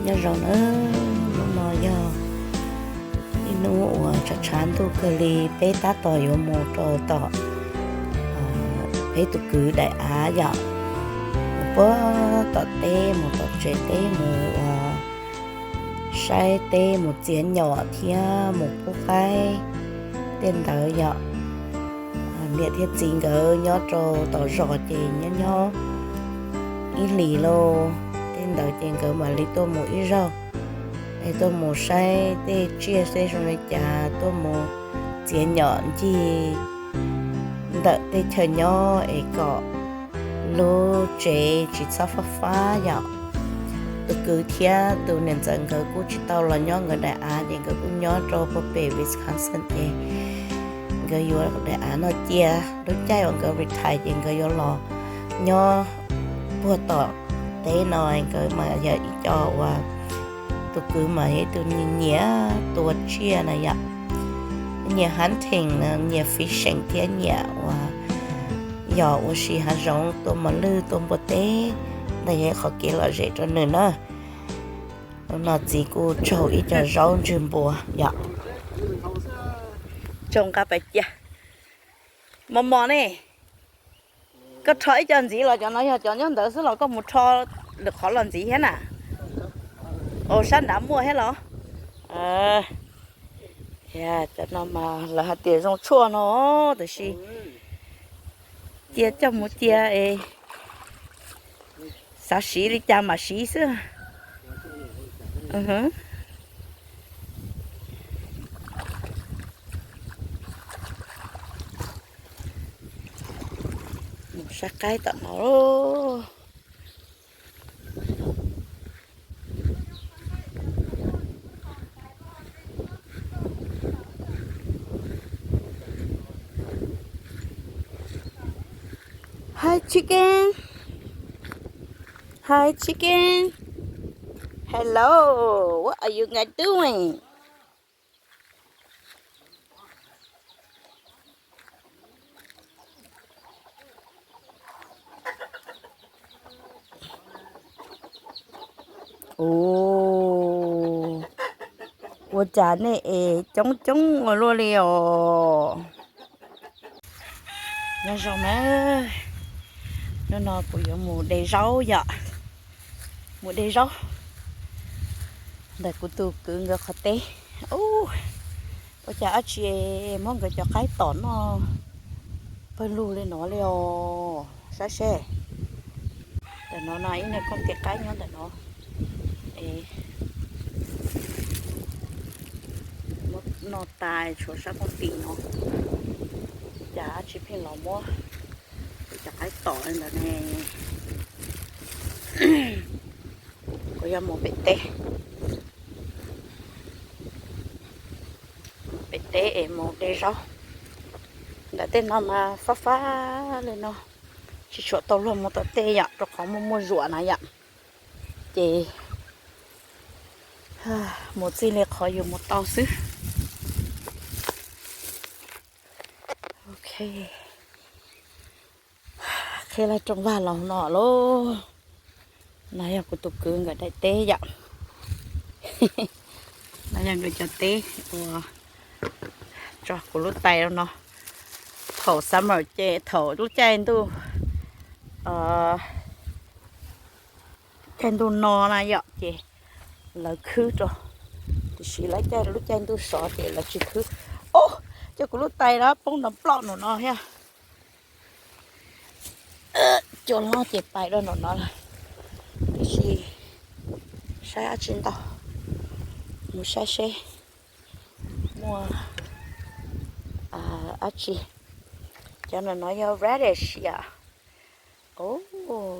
Nyob zoo nawb, hnub no yog ib hnub uas tshav tshav ntuj kawg li, peb tab tom yuav mus rau tom peb tus kwv daim av yom, mus puag tom teb, mus tom tsev teb, mus ua saib teb, mus txiav nyom thiab mus pub qaib tej ntawd yom. Niam thiab txiv nkawd nyob rau tom zos ces nyob nyob ib hlis lauj, tej ntawd ces nkawd mam li tuaj mus ib zaug, es tuaj mus saib tej tsiaj tej zoo li cas, tuaj mus txiav nyom ncig ntawm tej chaw nyob es kom lub tsev tsis txhob fab fab yom. Tus kwv thiab tus niam ntxawm nkawd kuj tsis tau los nyob nkawd daim av, ces nkawd kuj nyob rau puag pem Wisconsin ces nkawd yuav daim av no cia. Lub caij uas nkawd retire ces nkawd yuav los nyob puag tom teb no, nkawd mas yog ib co uas, tus kwv mas yog ib tug nyiam tua tsiaj na yom, nyiam hunting, nyiam fishing thiab nyiam uas yog ua si hav zoov, tua mos lwj, tua npua teb, ntawd yog ib qhov kev lom zem rau nws na. Hnub no txiv kuj tsaug ib co zaub ntswg npua yom. Tsaug nqa pais cia. Mos mos ne, koj rho ib co ntxiv los cov no yog cov nyob ntawd xwb los koj mus rho lwm qhov los ntxiv thiab na? Ua sab nrad muaj thiab los? Cov no mas lawv hais tias zoo tshuaj no, tiam sis cia coj mus cia es xav siv li cas mam siv xwb. Mus saib qaib tom no. Hi chicken. Hi chicken. Hello. What are you guys doing? Ua cas nej es coob coob ua luaj li os. Nyob zoo na, hnub no kuv yuav mus de zaub yom, mus de zaub ntawm kuv tus kwv nkawd qhov teb. Ua cas dab tsi muab nkawd cov qaib tom noj pawg lug li no li os, saib seb. Ntawm no no ib niag kooj tis qaib nyob ntawm no. Muab noj tas tshuav sab kooj tis no. Cas dab tsi pheej los muab kuv cov qaib tom li ntawd ne. Kuv yuav mus pem teb, pem teb es mus de zaub. Ntawm tej no mas fab fab li no, tsis tshua tau luag mus tom tej yom, rau qhov muaj muaj zuam na yom. Ces mus txij li qhov yus mus tau xwb. Ok, qhib laj rooj vag los no lauj. No yog kuv tus kwv nkawd daim teb yom. No yog nkawd cov teb uas tso kuv lub tais rau no. Thaum summer ces thaum lub caij ntuj, caij ntuj no na yom, ces lawv khwb rau, tiam sis lawv caij lub caij ntuj sov ces lawv tsis khwb. Os, cov kuv lub tais no poob nrov ploj nram no thiab. Cua loj ces pais rau nram no lawm, tiam sis saib dab tsi ntau, mus saib seb muaj dab tsi. Cov no no yog radish yom.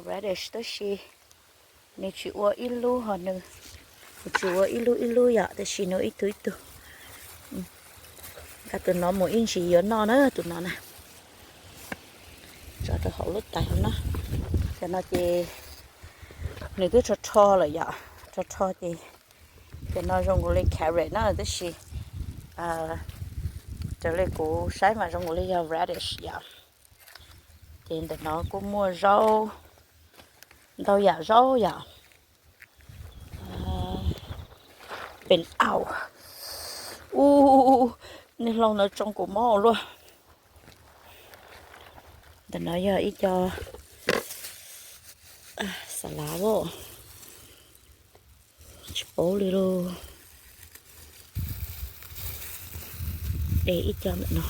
Radish tab sis nws tsis ua ib lub ho nws, nws tsis ua ib lub ib lub yom, tab sis nws ib tug ib tug. Nqa tus no mus ib ntsis yuav noj na, tus no na. Tso rau hauv lub tais no. Cov no ces nws twb rho rho lawm yom, rho rho ces cov no zoo nkaus li carrot na, tab sis raws li kuv saib mas zoo nkaus li yog radish yom. Ces ntawm no kuj muaj zaub, ntau yam zaub yom. Pem au. Ub, niag hlau no tsoo kuv mob ua luaj. Ntawm no yog ib co xav lav as, tsis paub li lauj. De ib co ntawm no.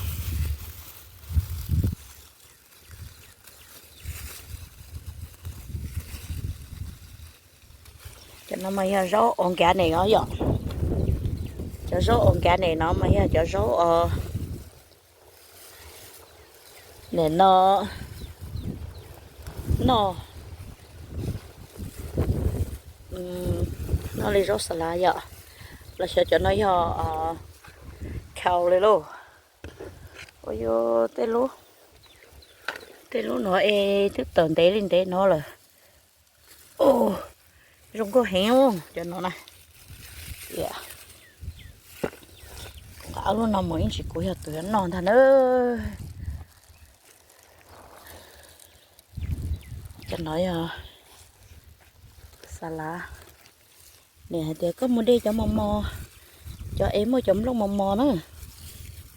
Cov no mas yog zaub organic os yom. Cov zaub organic no mas yog cov zaub nim no noj, noj li zaub xav lav yom. Los xyov cov no yog khaus li lauj. Ua yog tej lub, tej lub no es twb tawm ntev li ntev no lawm. Zoo nkauj heev cov no na. Nqa lub no mus ib ntsis kuv yog tus yuav noj ntag na. Cov no yog xav lav. Niam hais tias koj mus de cov mos mos, cov es muaj cov nplooj mos mos na,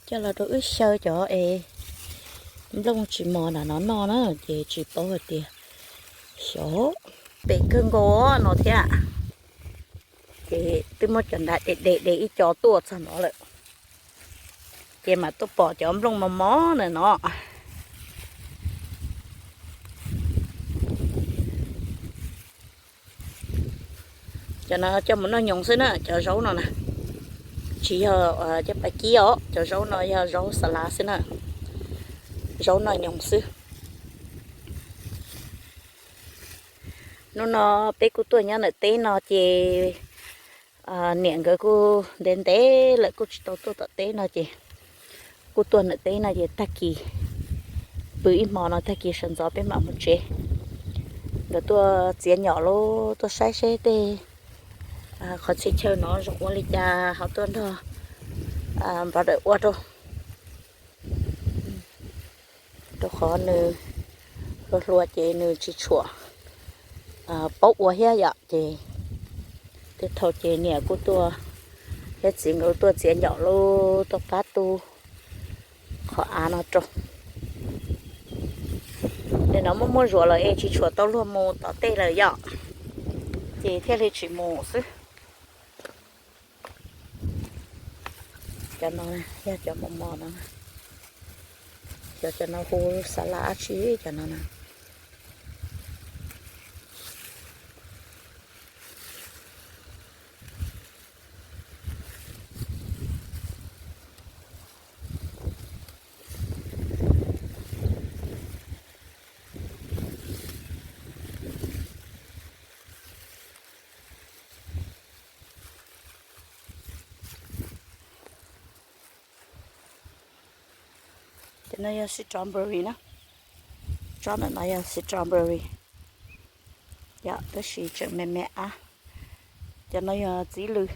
coj los rau wb xyaw cov es nplooj tsis mos nram no noj na, ces tsis paub hais tias xyov pem kawg nkaus no thiab. Ces twb muab cov nrad de de de ib co tuaj txog no lawm, ces mam tuaj pom cov nplooj mos mos na no. Cov no coj mus noj nyoos xwb na, cov zaub no na. Tsis yog cov pais kib os, cov zaub no yog zaub xav lav xwb na, zaub noj nyoos xwb. Hnub no peb kuj tuaj nyob ntawm teb no ces niam nkawd kuj ntev ntev lawm kuj tsis tau tuaj tom teb no ces kuj tuaj ntawm teb no ces tag kis pw ib hmo no tag kis sawv ntxov peb mam mus tsev. Nkawd tuaj txiav nyom los tuaj saib seb tej qhov txhia chaw no zoo ua li cas ho tuaj nrog brother ua rau, rau qhov nws hluas hluas ces nws tsis tshua paub ua thiab yom, ces tej thaum ces niam kuj tuaj, thiab txiv nkawd tuaj txiav nyom los tuaj pab tu qhov av no rau. Nim no muaj muaj zuav lawm es tsis tshua tau luag mus tom tej lawm yom, ces thiaj li tsis mus xwb. Cov no yog cov mos mos no, cov, cov no hu xav lav dab tsi cov no na. Cov no yog strawberry na, tsob ntawm no yog strawberry yom, tab sis tseem me me ab. Cov no yog txiv lws,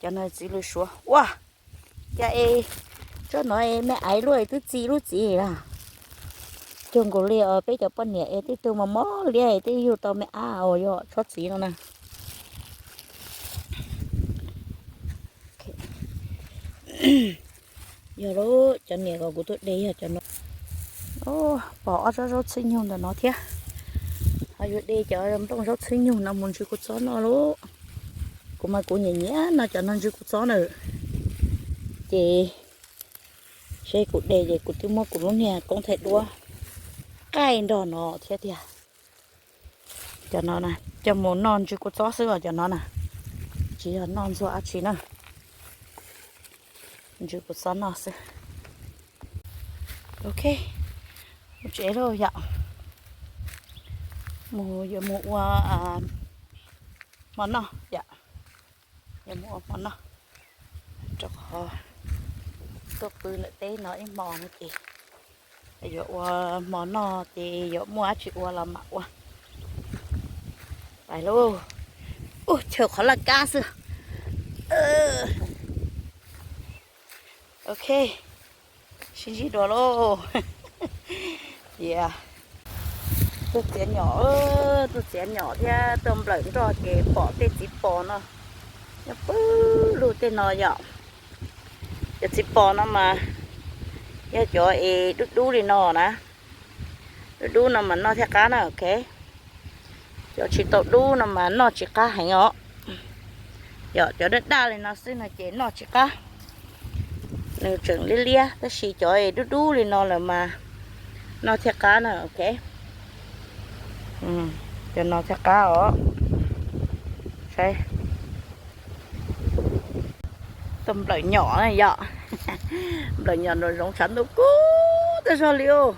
cov no txiv lws suav ua. Cas es tsob no me aiv luaj es twb txi lub txiv lawm. Cuag nkaus li os peb cov poj niam es tej tug mos mos liab es twb yug tau me ab uas yog tsob txiv no na. Yog lub cov niam kom kuv tuaj de yog cov no. Pom ob tsob zaub txhwb nyug ntawm no thiab. Ho yuav de cov nplooj zaub txhwb nyug no mus ntsw kua txob noj lauj. Kuv mas kuv nyiam nyiam noj cov no ntsw kua txob na. Ces seb kuv de ces kuv twb muab kuv lub niag koob thaij duab qaij nrog no thiab tiag. Cov no na, coj mus noj ntsw kua txob xwb os cov no na. Tsis yog noj ntxuag dab tsi na. Ntsw kua txob noj xwb. Ok, mus tsev lauj yom. Mus yuav mus ua hmo noj yom. Yuav mus ua hmo noj, rau qhov tuaj pw ntawm teb no ib hmo no ces yuav ua hmo noj ces yuav muaj dab tsi ua los mam ua. Pais lauj. Ub, chaw qhov laj kab xwb. Ok, sib ntsib dua lauj. Cia tuaj txiav nyom, tuaj txiav nyom thiab tuaj nplawm nroj ces pom tej txiv pos no. Nyob pw lug tej no yom. Cov txiv pos no mas yog cov es dub dub li no na. Dub dub no mas noj thiaj qab na, ok. Cov tsis tau dub no mas noj tsis qab heev os. Yog cov daj daj li no xwb no ces noj tsis qab. Nws tseem liab liab tab sis cov es dub dub li no lawm mas noj thiaj qab na, ok. Cov no thiaj qab os. Saib. Tau nplawm nyom na yom. Nplawm nyom nraum zoov tshav ntuj kub tag zog li os.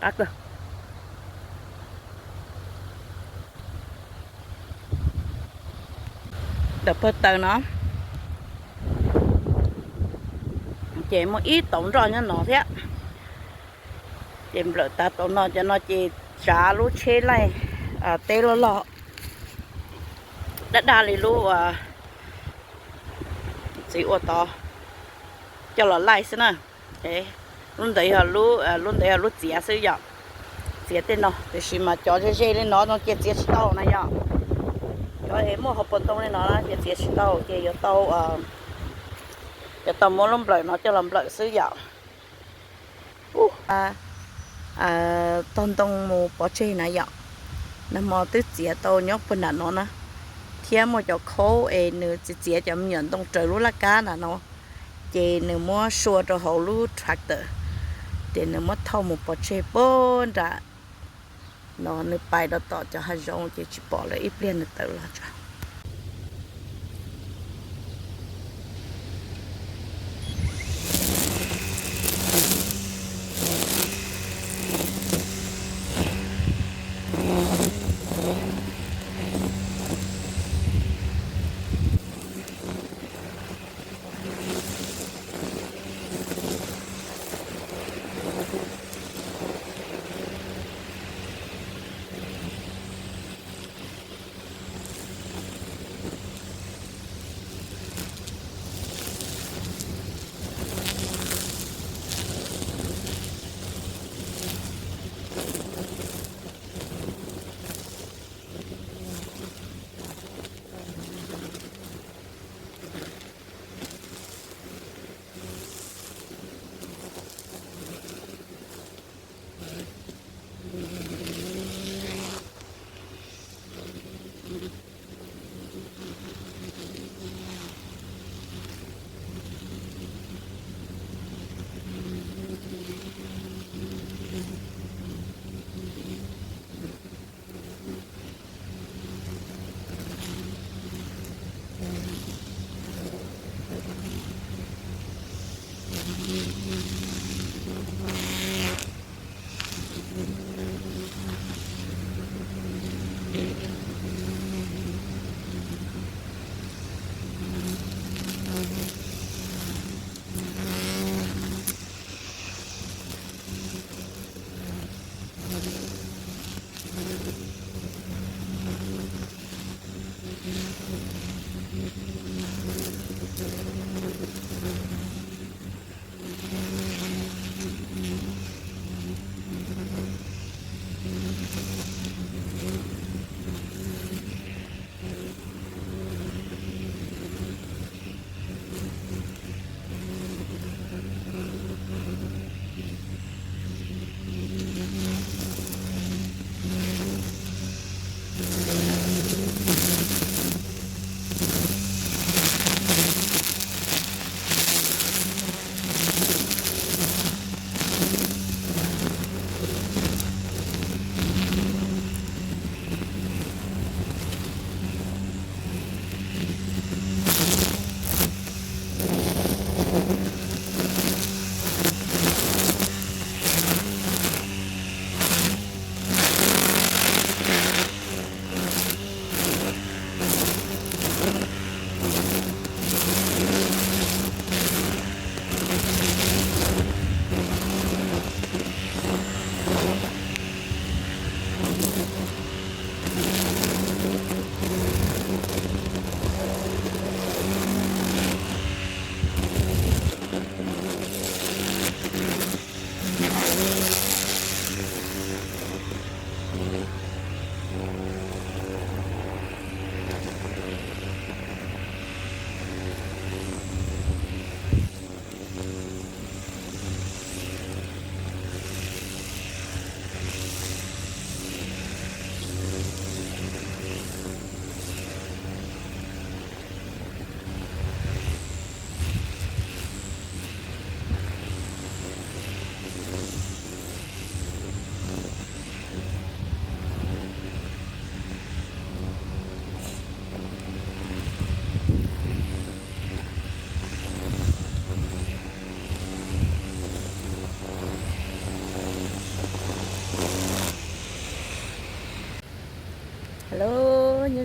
Qab kawg. Ntawm pawg taws no ces muaj ib tauv nroj nyob no thiab. Ces nplawm tag tauv no, cov no ces tsav lub tsheb laij teb loj loj, daj daj li lub txiv ua tod coj los laij xwb na. Lub ntawd yog lub, lub ntawd yog lub txiav xwb yom. Txiav tej no, tiam sis mas cov ze ze li no no ces txiav tsis tau na yom. Cov es muaj hauv paus ntoo li no na ces txiav tsis tau, ces yuav tau, yuav tau muab lub nplawm no coj los nplawm xwb yom. Ub, tog ntoo mus pov tseg na yom. Nag hmo twb txiav tau nyob puag nram no na, thiab muaj cov khaub es nws txiav txiav cov me nyuam ntoo raws lub laj kab nram no, ces nws muab sua rau hauv lub tractor, ces nws muab thauj mus pov tseg puag nram no, nws pais rau tom cov hav zoov ces tsis pom lawm, ib pliag nws tawm los tso.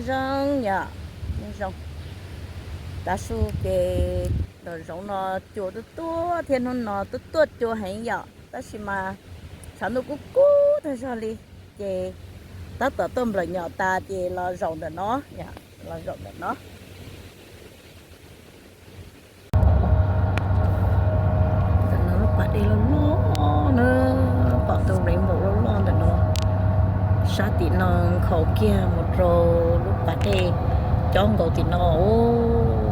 Zoo yom, zoo. Tav su ces nram zoov no cua tuaj tuaj thiab, hnub no tuaj tuaj cua heev yom, tab sis mas tshav ntuj kub kub tag zog li, ces tab tom tuaj nplawm nyom tas ces los zaum ntawm no, los zaum ntawm no. Ntawm no lub pas dej loj loj na, pom tus nplev npaum loj loj ntawm no. Sab tim no nkhaus kiag mus rau lub pas dej cob nkaus tim no os.